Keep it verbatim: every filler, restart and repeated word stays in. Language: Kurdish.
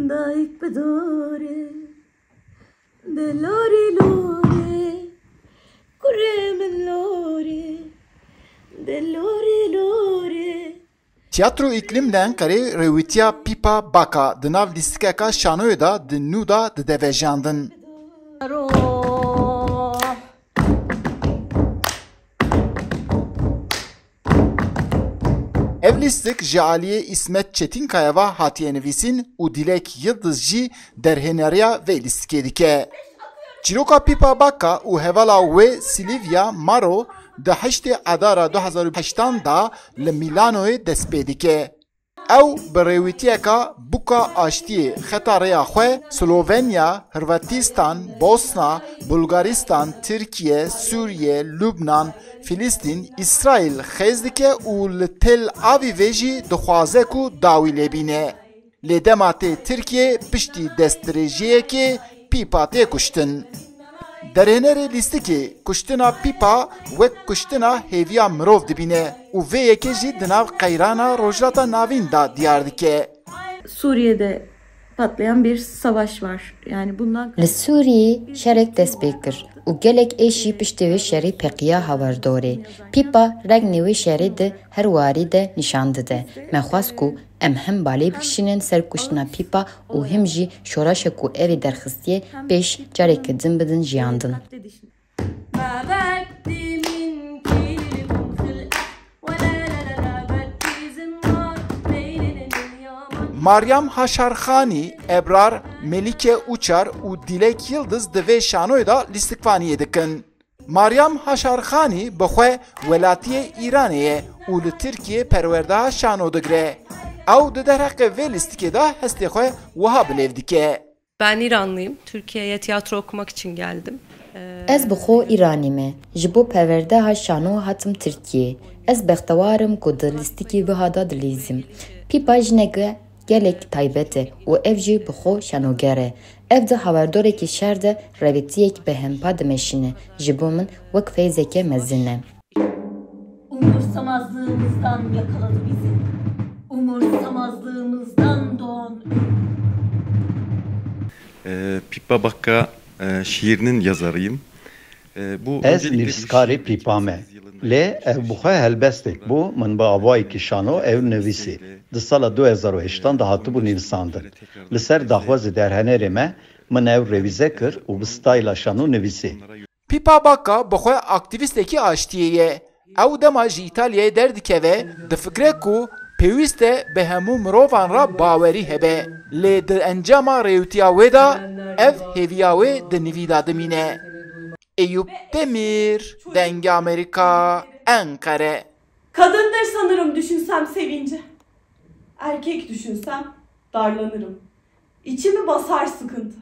Dayik bi dorê, de lorê lorê, kurê min lorê, de lorê lorê. Tiyatro Îklîm li Enqerê rêwîtiya Pîpa Baka di nav lîstikeka şanoyê de di nû de dide vejandin. Ev lîstik ji aliyê Îsmet Çetinkaya ve hatiye nivîsîn û Dilek Yildiz jî derhêneriya vê lîstikê dike. Çîroka Pîpa Baka û hevala wê Silvia Maro di heştê Adara du hezar û heştan de li Mîlanoyê dest pê dike. Ew bi rêwîtiyeka Buka Aştiyê xeta rêya xwe Slovenya, Hırvatistan, Bosna, Bulgaristan, Tirkiye, Sûriye, Lubnan, Filistîn, Îsraîl xêz dike û li Tel Avîvê jî dixwaze ku dawî lê bîne. Lê dema tê Tirkiyê piştî destdirêjiyekê Pîpa tê kuştin. Derhênerê lîstikê kuştina Pîpa wek kuştina hêviya mirov dibîne û vê yekê jî di nav qeyrana Rojhilata Navîn de diyar dike. Suriye'de patlayan bir savaş var. Yani bundan Li Sûriyê şerek dest pê kir û gelek êş jî piştî vê şerê peqiya hawardorê. Pîpa regnê wê şerê di her warî de nîşan dide. Me xwest ku em hem balê bikişînin ser kuştina Pîpa û him jî şoreşa ku ev ê derxistiye pêş careke din bidin jiyandin. Maryam Haşarxanî, Ebrar, Melike Uçar û Dilek Yildiz di vê şanoyê de lîstikvaniyê dikin. Maryam Haşarxanî bi xwe welatiyê Îranê ye û li Tirkiyê perwerdeha şano digire. Ew di derheqê vê lîstikê de hestê xwe wiha bilêv dike. Ben İranlıyım. Türkiye'ye tiyatro okumak için geldim. Ee, Ez bi xwe Îranî me. Ji bo perwerdeha şano hatim Tirkiyê. Ez bextewar im ku di lîstikê wiha de dilîzim. Pîpa jineke gelek taybet e û ev jî bi xwe şanoger e. Ev di hawardorekî şer de rêwîtiyek bi hempa dimeşîne. Ji bo min wek feyzeke mezin e. Umursamazlığımızdan yakaladı bizi. Umursamazlığımızdan doğan ölüm. Ee, Pippa Bakka e, şiirinin yazarıyım. Ee, bu Ez öncelikle bir nivîskarê şiir Pîpa me. Lê ev bi xwe helbestek bû, min bi avayekî şano ew nivîsî. Di sala du hezar û heştan de hatibû nivîsandin. Li ser daxwazê derhenerê me, min ew revîze kir û bi stayla şano nivîsî. Pîpa Baka bi xwe aktîvîstekî aştiyê ye. Ew dema ji Îtalyayê derdikeve, difikire ku pêwîst e bi hemû mirovan re bawerî hebe. Lê di encama rêwîtiya wê de ev hêviya wê di nivî de dimîne. Eyüp Demir, Dengê Amerîka, Enqere. Kadındır sanırım düşünsem sevince. Erkek düşünsem darlanırım. İçimi basar sıkıntı.